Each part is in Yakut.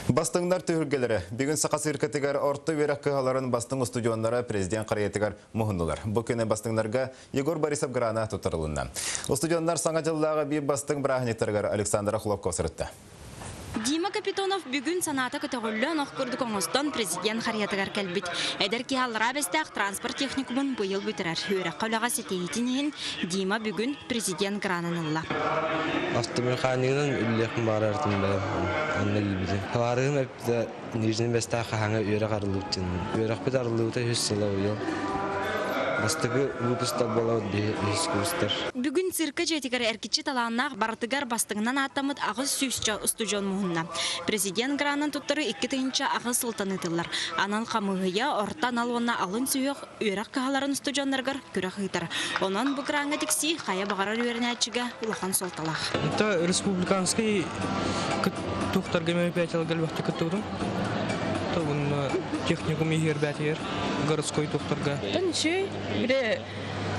Бастыҥнар түһүлгэлэрэ. Бүгүн Саха циркэтигэр орто үөрэх кыһаларын бастыҥ устудьуоннара президент харыйатыгар муһуннулар. Бу күнү бастыҥнарга Егор Борисов грана туттарылынна. Устудьуоннар саҥа дьыллааҕы биир бастыҥ бырааһынньыктарыгар Александра Хлопков сырытта. Дима Капитонов бүгүн санаата көтөҕүллэн ох курдук оҥостон президент харыйатыгар кэлбит. Эдэр киһи аллараа бэстээх транспорт техникумун быйыл бүтэрэр. Үөрэххэ үлэҕэ ситиһиитин иһин Дима бүгүн президент гранын ылла. Автомеханигынан үлэлиэхпин баҕарар этим бэйэм. Онно киирбитим. Табаарыһым эппитэ Нижний Бэстээх хаһааҥҥа үөрэх арыллыбыт Үөрэхпит арыллыбыта үһүс сыла быйыл. Бастакы выпустар буолабыт биһи үһүс курстар. Бүгүн циркэ дьиэтигэр эргиччи талааннаах барытыгар бастыҥынан ааттаммыт аҕыс сүүсчэ устудьуон муһунна. Президент гранын туттарыы 2008 сылтан ыытыллар. Анал хамыыһыйа орто анал уонна алын сүһүөх үөрэх кыһаларын устудьуоннарыгар күрэх ыытар. Онон бу граҥҥа тиксии хайа баҕарар үөрэнээччигэ улахан суолталаах. Это республиканский тухтарга мероприятияларга элбэхтик кыттыбытым. Уонна техникум иһигэр бээтигэр городской тухтарга. Үчүгэй, бile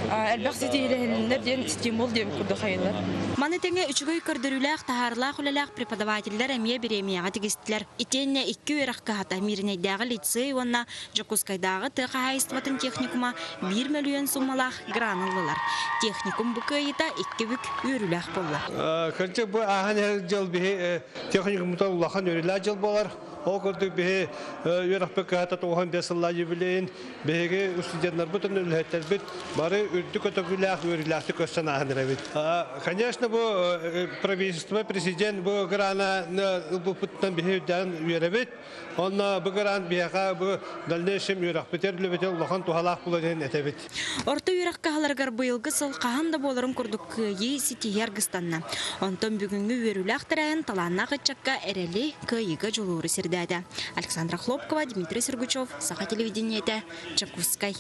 элбэх ситиһилэһиннэр диэн стимул диэн курдук хайылар. Маны тэҥэ үчүгэй көрдөрүүлээх, таһаарыылаах үлэлээх преподавателлэр эмиэ бириэмийэҕэ тигистилэр. Итиэннэ икки үөрэх кыһата Мииринэйдээҕи лицей уонна Дьокуускайдааҕы тыа хаһаайыстыбатын техникума биир мөлүйүөн суумалаах гран ыллылар. Техникум бу кыайыыта икки бүк үөрүүлээх буолла. Кырдьык бу ааһан иһэр дьыл биһи техникумута улахан үөрүүлээх дьыл буолар. Ол курдук биһи үөрэхпит кыһата 95 сыллаах юбилейын биһиги студеннарбыт уонна үлэһиттэрбит бары үрдүк көтөгүүлээх үөрүүлээхтик көрсөн ааһан эрэбит. Конечно, бу правительство президент бу грана ылбыппытынан биһи үрдээн үөрэбит. Онно бу грант биһиэхэ бу дальнейшем үөрэхпитигэр үлэбитигэр улахан туһалаах буолар диэн этэбит. Орто үөрэх кыһаларыгар быйылгы сыл хаһан да буоларын курдук кыайыы ситиһии аргыстанна. Онтон бүгүҥҥү үөрүүлээх тэрээһин талааннаах ыччакка эрэли, кыайыыга дьулууру сирдээтэ. Александра Хлопкова, Дмитрий Сергучев, Саха телевидениетэ, Дьокуускай.